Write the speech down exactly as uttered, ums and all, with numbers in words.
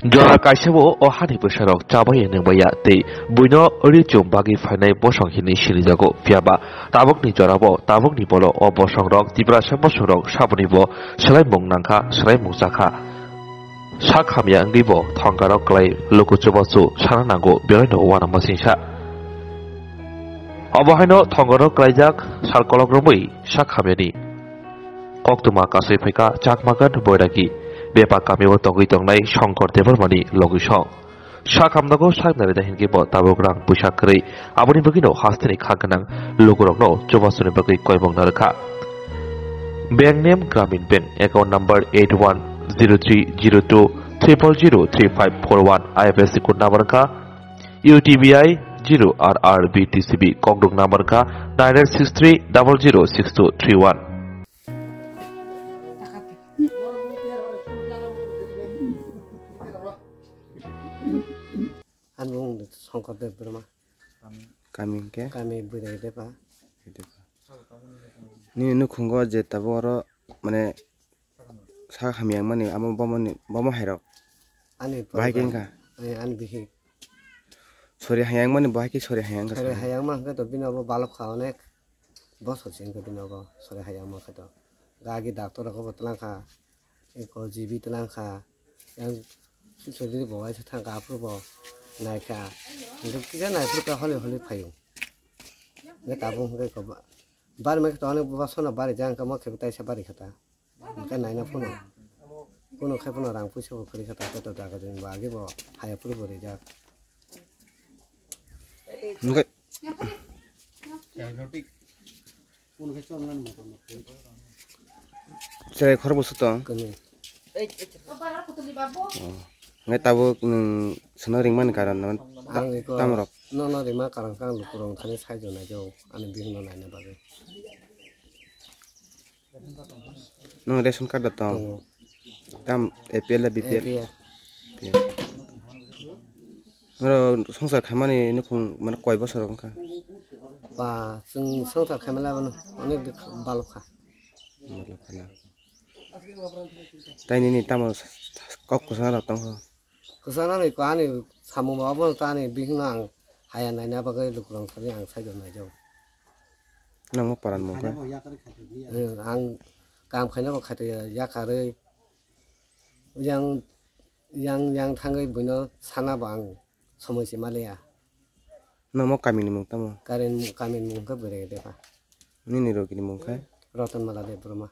Jora kaisabo o hani bwsarok chabai ya nwngbaiya tei buino ri chum bagwi phainai bosong hinwi sinijago. Phiyaba tabukni jorabo tabukni bolo o bosongrok Tiprasa bosongrok sabonibo swlaimung nangkha, swlaimung chakha. Sak hamya wngwibo thongkarok klai luku chubachu sana nango, belaino uanama singsa. Obo haino thongkarok klaijak sal kolok romwi sak hamyani koktwma kasui phaikha Chakmagan Boiragi bepa kamio tongwi tongnai Shongkor Debbarmani logwi song. Sak hamnago sak narida hinkhe bo tabuk rang puisa kwrwi, aboni bagwino hasteni kha gwnang lukurokno chubasuni bagwi koimung narwkha. Bank name Gramin Bank, account number eight one zero three zero two triple zero three five four one, I F S C code number wngkha U T B I zero R R B T C B, kokduk number wngkha nine eight six three double zero six two three one. Ani mung Songkor Debbarma. Kami hwnkhe? Kami Bwraidepa. Nini nukhungo je tabuk oro, mane, sak hamya wngmani, amo bomoni, bomo hairok? Ani bahai khe poribar. Wngkha? Ani, ani bihik. Sori hamya wngmani, bahai khe sori hamya wngkha sori sani? Hamya wngma hwnkhe to bini obo balok kha onek. Bosor se wngkha bini obo sori hamya wngma khe to. Gagi doctor rok bo twlang kha. Eko G B twlang kha. Yang sori bo waisa thang kha, aphuru bo nai kha. Hwnkhe kisa nai phuru kha holi holi phaio. Hwnkhe tabuk hwnkhe ko ba-, bari mai khe to onek bosor no bari jang kha, mo khe bo taisa bari kha ta. Hwnkhe naina phano, phano khai phano rang puisa bo kwrwi kha, tato to jaga jani bo agi bo haya phuru bo rijak. Hwnkhe chwrai khorokbo sutong? Kwnwi. Oh. Hwnkhe tabuk nwng sono ringmani karon no? Ang iko tamrok? Nono ringma karon khe ang lukurok thani saijo naijao ani bihikno naina bagwi. Nwng ration card da tong? Tongo. Tam A P L da B P L? A P L. A P L. Oro songsar khaimani nukhung mane koi bosor wngkha? Ba, chwng songsar khaimani laibano onek balok kha. Balok kha na. Tai nini tamo kok kwchang rok tongkho? Kwchangno ni ko ani samung ba obo ta ani bihikno ang haya naina bagwi lukurok thani ang saijo naijao. Nangma paran mung khe? Eh, ang kam khaina bo khato ya, yakarwi yang, yang, yang thangwi buino sana bo ang somoi se maliya. Nangma kamini mung tamo? Karin, kamini mung khe Bwraidepa. Nini rogini mung khe? Rotonmala Debbarma.